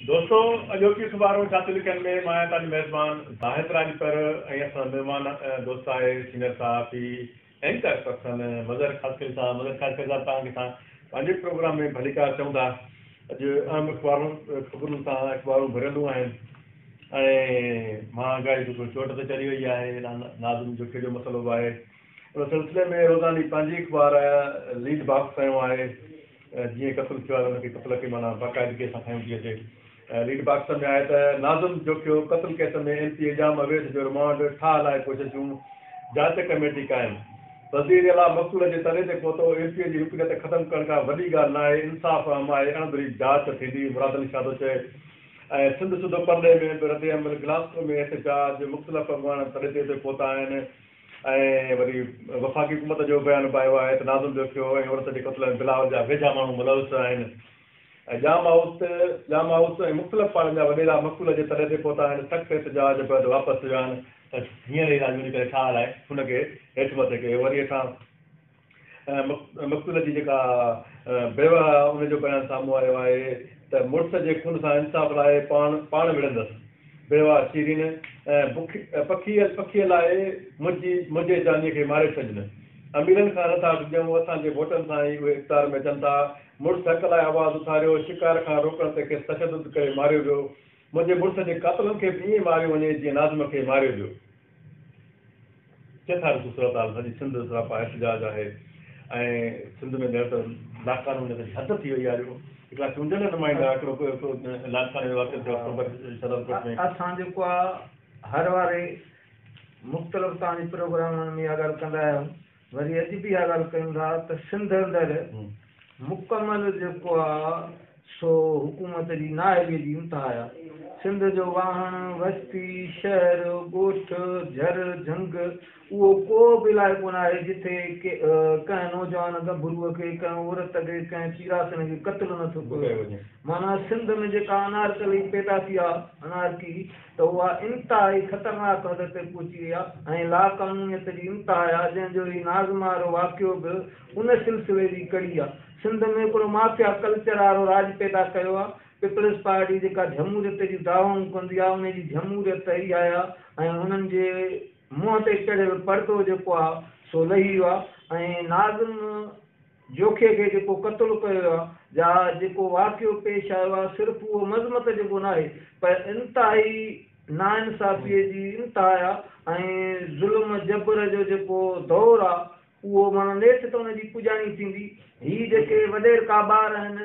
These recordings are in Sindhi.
دوستو اڄوڪي اخبارون ڇا ٿيون لکن ۾ مان آهيان توهان جو ميزبان زاهد راڄپر ۽ اسان جو مهمان دوست آهي سينئر صحافي اينڪر پرسن مظهر خاصخيلي صاحب. مظهر خاصخيلي صاحب توهان کي اسان پنهنجي پروگرام ۾ ڀليڪار چئون ٿا. اڄ اهم اخبارون خبرن سان اخبارون ڀريلون آهن ۽ مهانگائي بلڪل چوٽ تي چڙهي وئي آهي. ناظم جوکي جو مسئلو به آهي. ان سلسلي ۾ روزاني پنهنجي اخبار ليڊ باڪس کنيو آهي. جيئن قتل ٿيو آهي ان کي قتل کي معنيٰ باقاعدگيء سان کنيو ٿي اچي. ليڊ باڪس ۾ آهي ته Nazim Jokhio قتل case ۾ M P A Jam Awais جو رمانڊ، ٺاهه لاء ڪوششون، جاچ ڪميٽي قائم. وزير اعليٰ مقتول جي تڏي تي پهتو، ايم پي اي جي رڪنيت ختم ڪرڻ ڪا وڏي ڳالهه ناهي، انصاف اهم آهي، اڻ ڌري جاچ ٿيندي، مراد علي شاهه ٿو چئي. ۽ سنڌ سوڌو پرڏيهه ۾ به ردعمل، گلاسڪو ۾ احتجاج، مختلف اڳواڻ تڏي تي پهتا آهن. ۽ وري وفاقي حڪومت جو بيان به آيو آهي ته ناظم جوکيو ۽ عورت جي قتل ۾ بلاول جا ويجها ماڻهو ملوث آهن ۽ ڄام هائوس ڄام هائوس ۽ مختلف پاڙن جا وڏيرا مقتول جي تڏي تي پهتا آهن، سخت احتجاج بعد واپس ويا آهن ته هينئر ئي راڄ وڃي ڪري ٺاهه لاء هن کي هيٺ مٿي ڪيو وري هيٺان مقتول جي جيڪا بيوهه آهي ان جو بيان سامهون آيو آهي ته مڙس جي خون سان انصاف لاء پاڻ پاڻ وڙهندس. بيوهه شيرين پکي پکيء لاء منهنجي منهنجي جانيء کي ماري ڇڏين. اميرن کان نه ٿا ڊڄون، اسان جي ووٽن سان ئي اهي اقتدار ۾ اچن ٿا. مڙس حق لاء آواز اٿاريو، شڪار کان روڪڻ تي کيس تشدد ڪري ماريو ويو. منهنجي مڙس جي قاتلن کي به ائين ماريو وڃي جيئن ناظم کي ماريو ويو. ڪٿان ڏسو صورتحال سڄي سنڌ سراپا احتجاج آهي ۽ سنڌ ۾ ڄڻ ته لاقانونيت جي حد ٿي وئي آهي جو هڪڙا چونڊيل نمائندا هڪڙو لاڙڪاڻي ۾ واقع ٿيو آهي شهدادڪوٽ ۾. اسان جيڪو آ هر واري مختلف توهان جي پروگرامن ۾ اها ڳالهه ڪندا آهيون وري اڄ به اها ڳالهه ڪيون ٿا ته سنڌ اندر مڪمل جيڪو آ سو حڪومت جي نااهليء جي انتها آ. سنڌ جو واهڻ، وستي، شهر، ڳوٺ، جھر، جھنگ اهو ڪو به علائقو ناهي جٿي ڪنهن نوجوان ڳڀروء کي، ڪنهن عورت کي، ڪنهن پيراسن کي قتل نه ٿو ڪيو وڃي. معنيٰ سنڌ ۾ جيڪا انارڪلي پيدا ٿي آ، انارڪي، ته اها انتهائي خطرناڪ حد تي پهچي وئي آ ۽ لاقانونيت جي انتها آ جنهن جو هي ناظم وارو واقعو به ان سلسلي جي ڪڙي آ. سنڌ ۾ هڪڙو مافيا ڪلچر وارو راڄ پيدا ڪيو آ. پيپلز پارٽي جيڪا جھموريت جون دعوائون ڪندي آ ان جي جھموريت اها آ ۽ انهن جي منهن تي چڙهيل پردو جيڪو آ سو لهي ويو آ ۽ ناظم جوکي کي جيڪو قتل ڪيو ويو آ جا جيڪو واقعو پيش آيو آ صرف اهو مذمت جيڪو ناهي پر انتهائي ناانصافي جي انتها آ ۽ ظلم جبر جو جيڪو دور آ اهو معنيٰ نيٺ ته ان جي پڄاڻي ٿيندي. هي جيڪي وڏيرڪا ٻار آهن،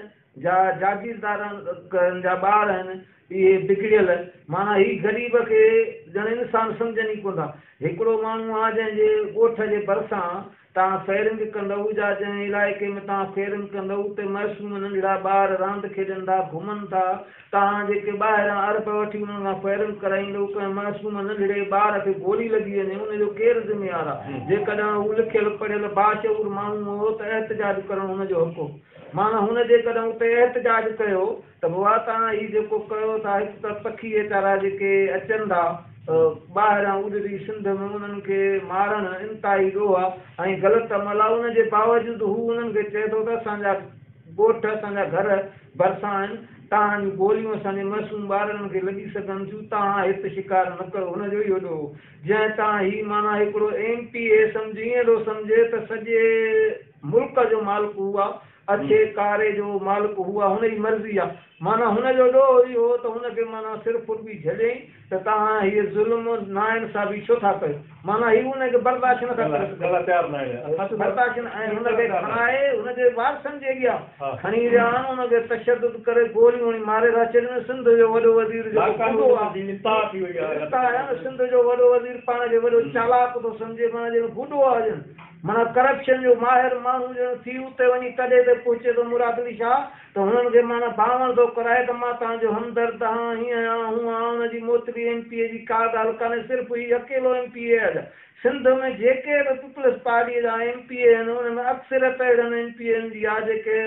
جا جاگيردارن جا ٻار آهن، اهي بگڙيل، معنيٰ هي غريب کي ڄڻ انسان سمجهن ئي ڪونه ٿا. هڪڙو ماڻهو آ جنهن جي ڳوٺ جي ڀرسان توهان فيرنگ ڪندؤ جا جنهن علائقي ۾ توهان فيرنگ ڪندؤ اتي معصوم ننڍڙا ٻار راند کيڏن ٿا، گهمن ٿا، توهان جيڪي ٻاهران ارب وٺي انهن کان فائرنگ ڪرائيندؤ، ڪنهن معصوم ننڍڙي ٻار کي گولي لڳي وڃي، ان جو ڪير ذميوار آ؟ جيڪڏهن هو لکيل پڙهيل باشعور ماڻهو هو ته احتجاج ڪرڻ هن جو حق هو. معنيٰ هن جيڪڏهن اتي احتجاج ڪيو ته بابا توهان هي جيڪو ڪيو ٿا هڪ ته پکي ويچارا جيڪي اچن ٿا ٻاهران اڏري سنڌ ۾ انهن کي مارڻ انتهائي ڏوهه آ ۽ غلط عمل آ ان جي باوجود هو انهن کي چئي ٿو ته اسان جا ڳوٺ اسان جا گهر ڀرسان آهن، توهان جون گوليون اسان جي معصوم ٻارڙن کي لڳي سگهن ٿيون، توهان هت شڪار نه ڪيو. هن جو اهو ڏوهه هو. جنهن تان هي معنيٰ هڪڙو ايم پي اي سمجهي ائين ٿو سمجهي ته سڄي ملڪ جو مالڪ هو آ، اڇي ڪاري جو مالڪ هو آ، هن جي مرضي آ. معنيٰ هن جو ڏوهه اهو هو ته هن کي معنيٰ صرف رڳي جهليائين ته توهان هيء ظلم، ناانصافي ڇو ٿا ڪيو؟ معنيٰ هي ان کي برداشت نه ٿا ڪري سگهن. برداشت نه ۽ هن کي کڻائي هن جي وارثن جي اڳيان کڻي ويا آهن، ان کي تشدد ڪري گوليون هڻي ماري ٿا ڇڏين. سنڌ جو وڏو وزير جيڪو ڦڏو آهي، سنڌ جو وڏو وزير پاڻ کي وڏو چالاڪ ٿو سمجهي، معنيٰ ڄڻ ڦڏو آهي ڄڻ معنيٰ ڪرپشن جو ماهر ماڻهو ڄڻ ٿي اتي وڃي تڏي تي پهچي ٿو مراد علي شاهه ته هنن کي معنيٰ ڀانئڻ ٿو ڪرائي ته مان توهان جو همدرد آهان، هيئن آهيان، هونئن آهيان، ان جي معطلي ايم پي اي جي ڪا ڳالهه ڪانهي، صرف هي اڪيلو ايم پي اي آهي. سنڌ ۾ جيڪي به پيپلز پارٽيء جا ايم پي اي آهن، انهن ۾ اڪثريت اهڙن ايم پي اين جي آهي، جيڪي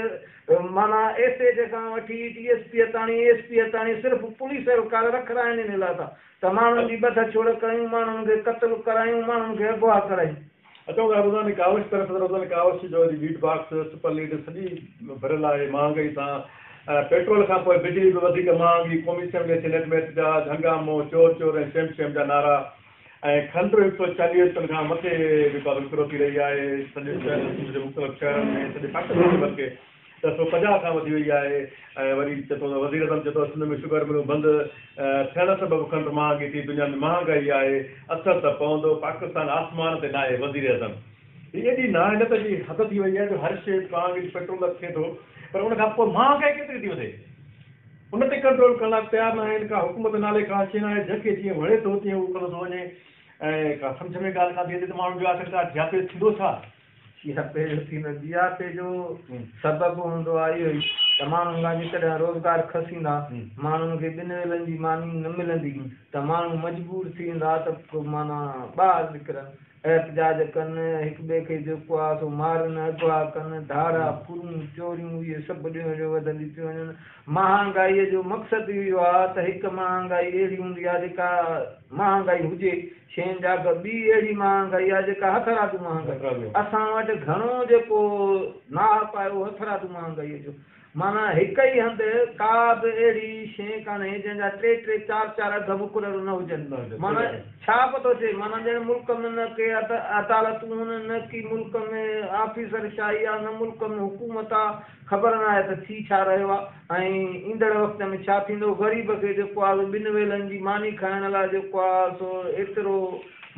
معنيٰ ايس ايچ کان وٺي ڊي ايس پيء تاڻي، ايس پيء تاڻي صرف پوليس اهلڪار رکرائن ان لاء ٿا ته ماڻهن جي ٻڌ ڇوڙ ڪريون، ماڻهن کي قتل ڪرايون، ماڻهن کي اغوا ڪرايون. اچون ٿا روزاني ڪاوش طرف ته روزاني ڪاوش جو ليڊ باڪس، سپر ليڊ سڄي ڀريل آهي مهانگائي سان. پيٽرول کان پوءِ بجلي به وڌيڪ مهانگي، قومي اسيمبلي ۽ سينيٽ ۾ احتجاج، هنگامو، چور چور ۽ شيم شيم جا نعرا ۽ کنڊ 140 رپين کان مٿي جيڪو آهي وڪرو ٿي رهي آهي سڄي شهر سنڌ جي مختلف شهرن ۾ سڄي پاڪستان ۾ بلڪه ته 150 کان وڌي وئي آهي ۽ وري چئي ٿو ته وزيراعظم چئي ٿو سنڌ ۾ شگر ملون بند ٿيڻ سبب کنڊ مهانگي ٿي، دنيا ۾ مهانگائي آهي، اثر ته پوندو، پاڪستان آسمان تي ناهي، وزيراعظم. هي ايڏي نااهليت جي حد ٿي وئي آهي جو هر شيء مهانگي پيٽرول ته ٿئي ٿو پر ان کان پوء مهانگائي ڪيتري ٿي وڌي ان تي ڪنٽرول ڪرڻ لاء تيار نه آهن، ڪا حڪومت نالي ڪا شيء ناهي جنهن کي جيئن وڻي ٿو تيئن هو ڪندو ٿو وڃي ۽ ڪا سمجهه ۾ ڳالهه ڪانه ٿي اچي ته ماڻهن جو آخرڪار جياپي ٿيندو ڇا؟ جياپي جو ٿيندو جياپي جو سبب هوندو آهي اهو ئي ته ماڻهن کان جيڪڏهن روزگار کسيندا ماڻهن کي ٻن ويلن جي ماني نه ملندي ته ماڻهو مجبور ٿي ويندا ته معنيٰ ٻاهر نڪرن احتجاج ڪن، هڪ ٻئي کي جيڪو آ سو مارن، اغوا ڪن، ڌاڙا، ڦرون، چوريون اهي سڀ ڏينهون ڏينهن وڌنديون ٿيون وڃن. مهانگائيء جو مقصد ئي اهو آ ته هڪ مهانگائي اهڙي هوندي آ جيڪا مهانگائي هجي شين جا اگهه، ٻي اهڙي مهانگائي آ جيڪا هٿرادو مهانگائي. اسان وٽ گهڻو جيڪو ناحق آهي اهو هٿرادو مهانگائيء جو. معنيٰ هڪ ئي هنڌ ڪا به اهڙي شيء ڪانهي جنهن جا ٽي ٽي چار چار اگهه مقرر نه هجن. معنيٰ ڇا به ٿو چئي معنيٰ ڄڻ ملڪ ۾ نه ڪي عدالتون هن نه ڪي ملڪ ۾ آفيسر شاهي آ نه ملڪ ۾ حڪومت آ خبر ناهي ته ٿي ڇا رهيو آ ۽ ايندڙ وقت ۾ ڇا ٿيندو. غريب کي جيڪو آ سو ٻن ويلن جي ماني کائڻ لاء جيڪو آ سو ايترو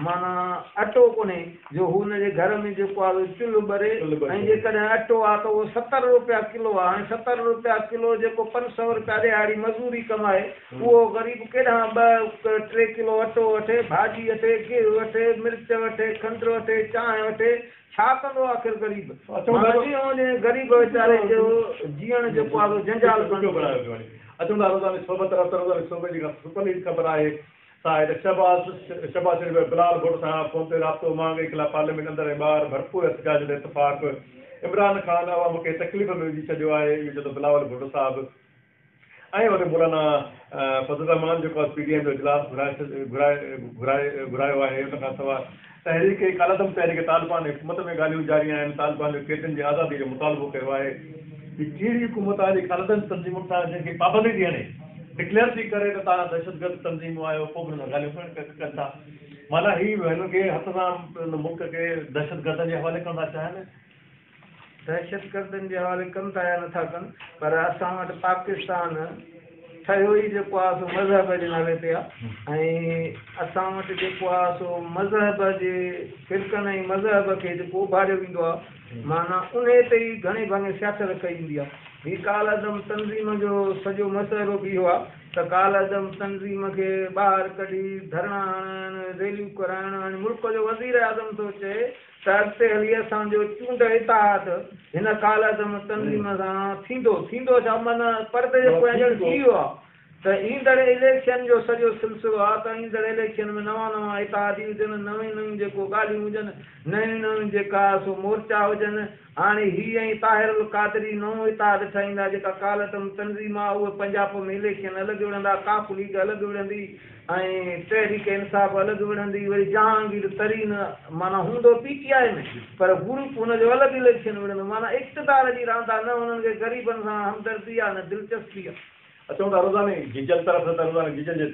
معنيٰ اٽو ڪونهي جو هو ان جي گهر ۾ جيڪو آهي سو چلهه ٻري ۽ جيڪڏهن اٽو آهي ته اهو 70 روپيا ڪلو آهي. هاڻي 70 روپيا ڪلو جيڪو 500 روپيا ڏهاڙي مزوري ڪمائي اهو غريب ڪيڏانهن ٻه ٽي ڪلو اٽو وٺي، ڀاڄي وٺي، گيهه وٺي، مرچ وٺي، کنڊ وٺي، چانهه وٺي، ڇا ڪندو آخر غريب؟ معنيٰ ڏينهون ڏينهن غريب ويچاري جو جيئڻ جيڪو آهي سو جنجال بڻجي ويو. اچون ٿا روزاني صحبت طرف ته روزاني صحبت جيڪا سپر ليڊ خبر آهي سا آهي ته شهباز شهباز شريف ۽ بلال ڀٽو سان فون تي رابطو، مهانگائي خلاف پارليامينٽ اندر ۽ ٻاهر ڀرپور احتجاج تي اتفاق، عمران خان عوام کي تڪليف ۾ وجهي ڇڏيو آهي، اهو چئي ٿو بلاول ڀٽو صاحب ۽ وري مولانا فضل الرحمان جيڪو آهي پي ڊي ايم جو اجلاس گهرائي گهرائي گهرايو آهي، ان کان سواء تحريڪ ڪالعدم تحريڪ طالبان ۽ حڪومت ۾ ڳالهيون جاري آهن، طالبان جو قيدين جي آزادي جو مطالبو ڪيو آهي. هي ڪهڙي حڪومت آهي جيڪا ڪالعدم تنظيمن سان جنهن کي پابندي ٿي هڻي ڊڪليئر ٿي ڪري ته توهان دهشتگرد تنظيمون آهيو پوء به انهن سان ڳالهيون ڪن ٿا معنيٰ هي هنن کي هٿ سان ملڪ کي دهشتگردن جي حوالي ڪرڻ ٿا چاهين. دهشتگردن جي حوالي ڪن ٿا يا نٿا ڪن پر اسان وٽ پاڪستان ٺهيو ئي جيڪو آهي سو مذهب جي نالي تي آهي ۽ اسان وٽ جيڪو آهي سو مذهب جي فرقن ۽ مذهب کي جيڪو اڀاريو ويندو آهي معنيٰ انهي تي ئي گهڻي ڀاڱي سياست ڪئي ويندي آهي. هي ڪالعدم تنظيم جو سڄو مسئلو به اهو آهي ته ڪالعدم تنظيم کي ٻاهر ڪڍي ڌرڻا هڻائڻ، ريليون ڪرائڻ، هاڻي ملڪ جو وزيراعظم ٿو چئي ته اڳتي هلي اسان جو چونڊ اتحاد هن ڪالعدم تنظيم سان ٿيندو، ٿيندو ڇا معنيٰ پردي جي پويان ڄڻ ٿي ويو آهي ته ايندڙ اليڪشن جو سڄو سلسلو آهي ته ايندڙ اليڪشن ۾ نوان نوان اتحادي هجن، نوين نيون جيڪو ڳالهيون هجن، نيون نيون جيڪا سو مورچا هجن، هاڻي هي ۽ طاهر القادري نئون اتحاد ٺاهيندا جيڪا ڪالعدم تنظيم آهي اهي پنجاب ۾ اليڪشن الڳ وڙهندا، قاف ليگ الڳ وڙهندي. ۽ تحريڪ انصاف الڳ وڙهندي وري جهانگير ترين معنيٰ هوندو پي ٽي آء ۾ پر گروپ هن جو الڳ اليڪشن وڙهندو معنيٰ اقتدار جي راند آ نه هنن کي غريبن سان همدردي آ نه دلچسپي آ. اچون ٿا روزاني جيجل طرف ته روزاني جيجل جي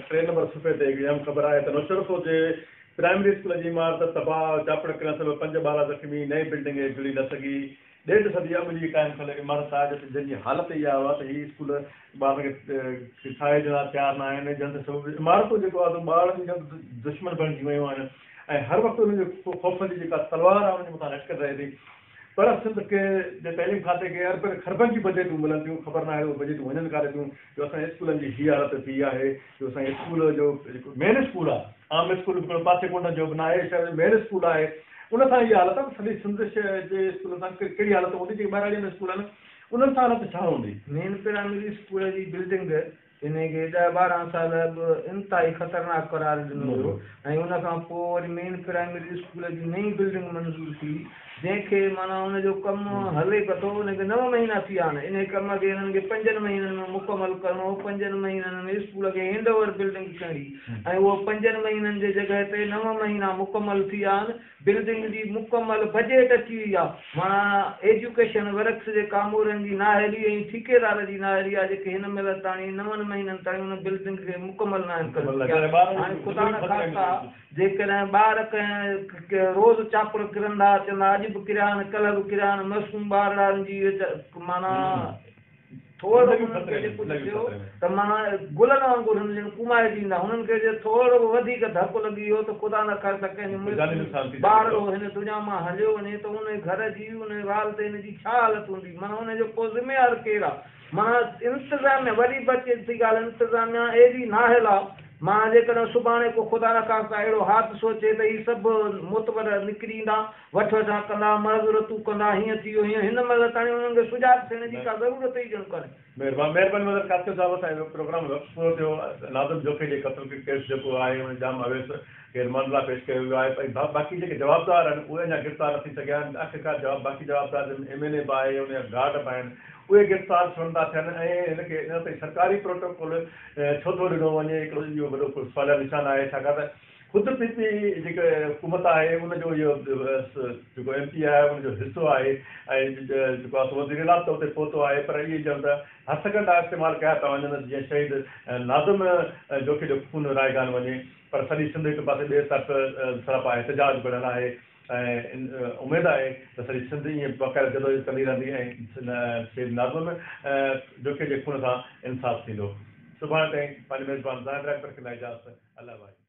ٽي نمبر صفحي تي هڪڙي اهم خبر آهي ته نوشهروفيروز جي پرائمري اسڪول جي عمارت تباهه، چاپڙ ڪرڻ سبب پنج ٻارا زخمي، نئين بلڊنگ جڙي نه سگهي، ڏيڍ صدي اڳ جي قائم ٿيل عمارت آهي جتي جن جي حالت اها آهي ته هي اسڪول ٻارن کي ٺاهي ڏيڻ لاء تيار نه آهن جن سبب عمارتون جيڪو آهي سو ٻارن جون دشمن بڻجي ويون آهن ۽ هر وقت انهن جي خوف جي جيڪا تلوار آهي انهن جي مٿان لٽڪيل رهي ٿي پر سنڌ کي جي تعليم کاتي کي اربين کربن جون بجيٽون ملن ٿيون خبر ناهي اهي بجيٽون وڃن ڪاڏي ٿيون جو اسان جي اسڪولن جي هي حالت ٿي آهي جو اسان جي اسڪول جو جيڪو مين اسڪول آهي عام اسڪول به ڪهڙو پاسي ڪنڊ جو به ناهي شهر جو مين اسڪول آهي ان سان هي حالت آهي ته سڄي سنڌ جي اسڪولن سان ڪهڙي حالت هوندي جيڪي ٻهراڙي ۾ اسڪول آهن انهن سان حالت ڇا هوندي. مين پرائمري اسڪول جي بلڊنگ انهي کي ڏهه 12 سال اڳ انتهائي خطرناڪ قرار ڏنو ويو ۽ ان کان پوء وري مين پرائمري اسڪول جي نئين بلڊنگ منظور ٿي جنهن کي معنيٰ ان جو ڪم هلي به ٿو ان کي 9 مهينا ٿي ويا آهن انهي ڪم کي انهن کي 5 مهينن ۾ مڪمل ڪرڻو هو 5 مهينن ۾ اسڪول کي هينڊ اوور بلڊنگ ڪرڻي ۽ اهو 5 مهينن جي جڳهه تي 9 مهينا مڪمل ٿي ويا آهن. بلڊنگ جي مڪمل بجيٽ اچي وئي آ معنيٰ ايجوڪيشن ورڪس جي ڪامورن جي نااهلي ۽ ٺيڪيدار جي نااهلي آ جيڪي هن مهل تاڻي نون مهينن تائين ان بلڊنگ کي مڪمل ناهن ڪري سگهيا. هاڻي خدا نخواسته جيڪڏهن ٻار ڪنهن روز چاپڙ ڪرندا اچندا اڄ به ڪريا آهن ڪلهه به ڪريا آهن معصوم ٻارڙن جي معنيٰ ٿورڙو به انهن کي جي ڪجهه ٿيو ته معنيٰ گلن وانگر هن ڄڻ ڪومائجي ويندا. هنن کي جي ٿورڙو به وڌيڪ ڌڪ لڳي ويو ته خدا نخواسته ڪنهن جو معصوم ٻارڙو هن دنيا مان هليو وڃي ته ان گهر جي، ان والدين جي ڇا حالت هوندي؟ معنيٰ ان جو پوء ذميوار ڪير آ؟ معنيٰ انتظاميا، وري به اچي ٿي ڳالهه انتظاميا ايڏي نااهل آ، معنيٰ جيڪڏهن سڀاڻي ڪو خدا نخواسته اهڙو حادثو اچي ته هي سڀ معتبر نڪري ايندا. وٺ وٺان ڪندا، معذرتون ڪندا، هيئن ٿي ويو، هيئن، هن مهل تاڻي انهن کي سجاڳ ٿيڻ جي ڪا ضرورت ئي ڄڻ ڪانهي. مهربان مهرباني مظهر قاسم صاحب اسان جو پروگرام وقت پورو ٿيو ناظم جوکي جي قتل ڪيس جيڪو آهي ان ڄام اويس کي رمانڊ لاء پيش ڪيو ويو آهي ۽ باقي جيڪي جوابدار آهن اهي اڃا گرفتار نه ٿي سگهيا آهن آخرڪار جواب باقي جوابدار جن ۾ ايم اين اي به آهي ان جا گارڊ به آهن اهي گرفتار ڇو نٿا ٿين ۽ هن کي اڃا تائين سرڪاري پروٽوڪول ڇو ٿو ڏنو وڃي هڪڙو اهو وڏو سواليا نشان آهي ڇاڪاڻ ته خود پي پي جيڪا حڪومت آهي ان جو اهو جيڪو ايم پي آهي ان جو حصو آهي ۽ جيڪو آهي سو وزير اعليٰ به ته اتي پهتو آهي پر اهي ڄڻ ته هٿڪنڊا استعمال ڪيا پيا وڃن جيئن شهيد ناظم جوکي جو خون رائيگان وڃي پر سڄي سنڌ هڪ پاسي ٻئي طرف سراپا احتجاج بڻيل آهي ۽ اميد آهي ته سڄي سنڌ ائين باقاعده جدوجهد ڪندي رهندي ۽ شهيد ناظم جوکي جي خون سان انصاف ٿيندو. سڀاڻي تائين پنهنجي ميزبان زاهد راڄپر کي ڏيندا اجازت. الله واهي.